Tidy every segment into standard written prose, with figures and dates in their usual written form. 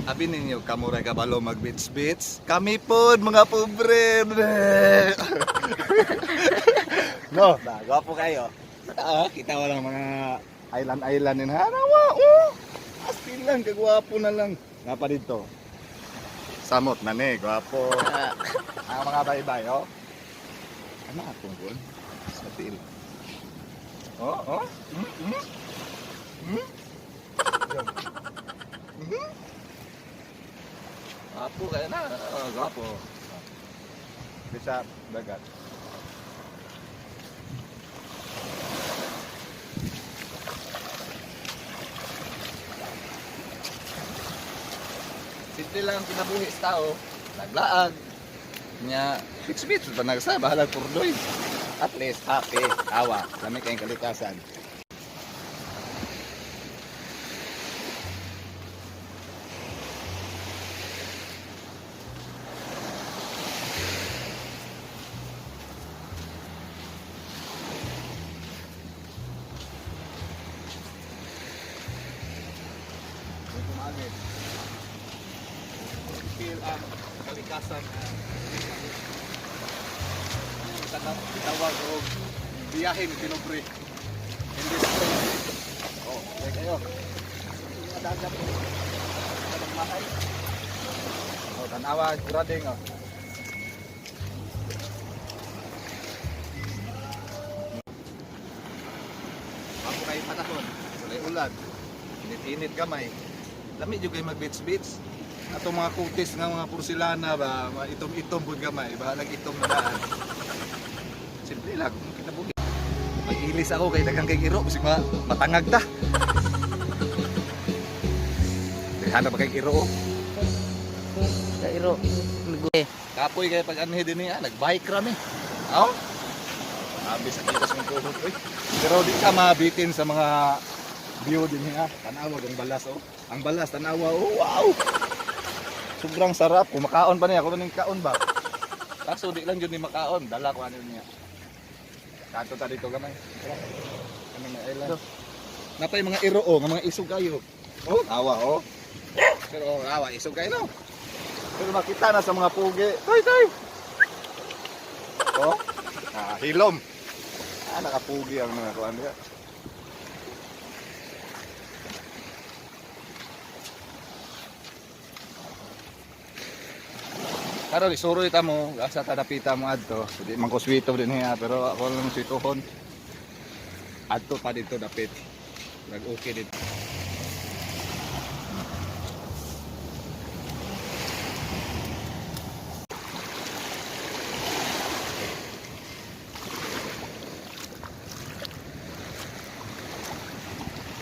Abi ninyo, kamuray kabalo mag beach beach. Kami pod mga pobre. No, ba, gwapo kayo. Ah, kita walang mga island island din. Hanawa, oh. Astin lang kagwapo na lang. Nga pa dito. Samot na ni, gwapo. Ang mga baybay, oh. Ano akong kun? Sa tiil. Oh, oh. Gwapo kayo na. Oh, gwapo. Bisa dagat. Simple lang ang kinabuhi sa tao. Naglaag. Nya, bits-bits pa nagsa, bahalag purdoy. At least happy, awa, lami kayong kalikasan. Feel ang kalikasan. Tawag o biyahe ni Pinobre. In this place. Oh, okay kayo. Mga dagat. Mga mahay. Oh, tanawa, kurading oh. Ako kayo panahon, walay ulan. Init-init gamay. Lami jud kay mag beach beach. Ato mga kutis nga mga porselana ba, mga itom-itom pud gamay, bahalag itom na daan. Simple lang, kung kita buhi. Mag-ilis ako kay daghang kay iro, bisig matangag ta. Daghan ba kay iro? Oh. Kairo. Migo. Kapoy kay pag anhi din niya, nagbike rami. Aw. Sabi sa kitas ng tuhod, oy. Pero di ka mabitin sa mga view din niya. Tanawa ang balas oh. Ang balas tanawa oh. Wow. Sobrang sarap. Kumakaon pa niya, ako ning kaon ba. Kaso di lang jud ni makaon, dala ko ano niya. Kanto ta dito gamay. Tara. Kami may island. Napay mga iro oh, nga mga isog kayo. Oh, awa oh. Pero oh, awa isog kayo no. Pero makita na sa mga pugi. Tay, tay! Oh, ah, hilom. Ah, nakapugi ang mga kuan niya. Karon isuroy ta mo, asa ta dapita mo adto. Di man ko swito din niya, pero ako lang switohon. Adto pa dito dapit. Nag-okay dito.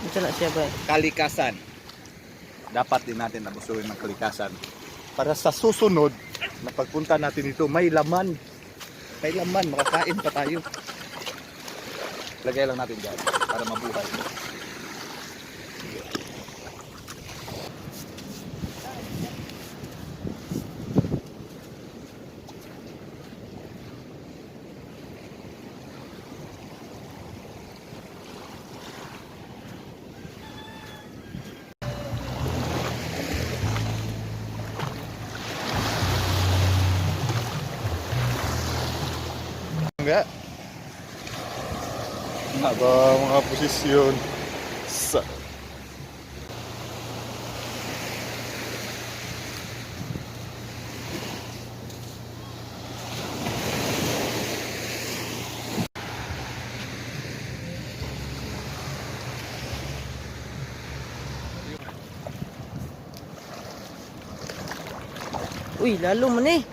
Unsa na siya ba? Kalikasan. Dapat din natin abusuin ng kalikasan. Para sa susunod na pagpunta natin dito, may laman. May laman, makakain pa tayo. Lagay lang natin dyan para mabuhay. Nga. Nga ba mga posisyon sa. Uy, lalo man eh.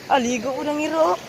Ah, ligo ko ng iro.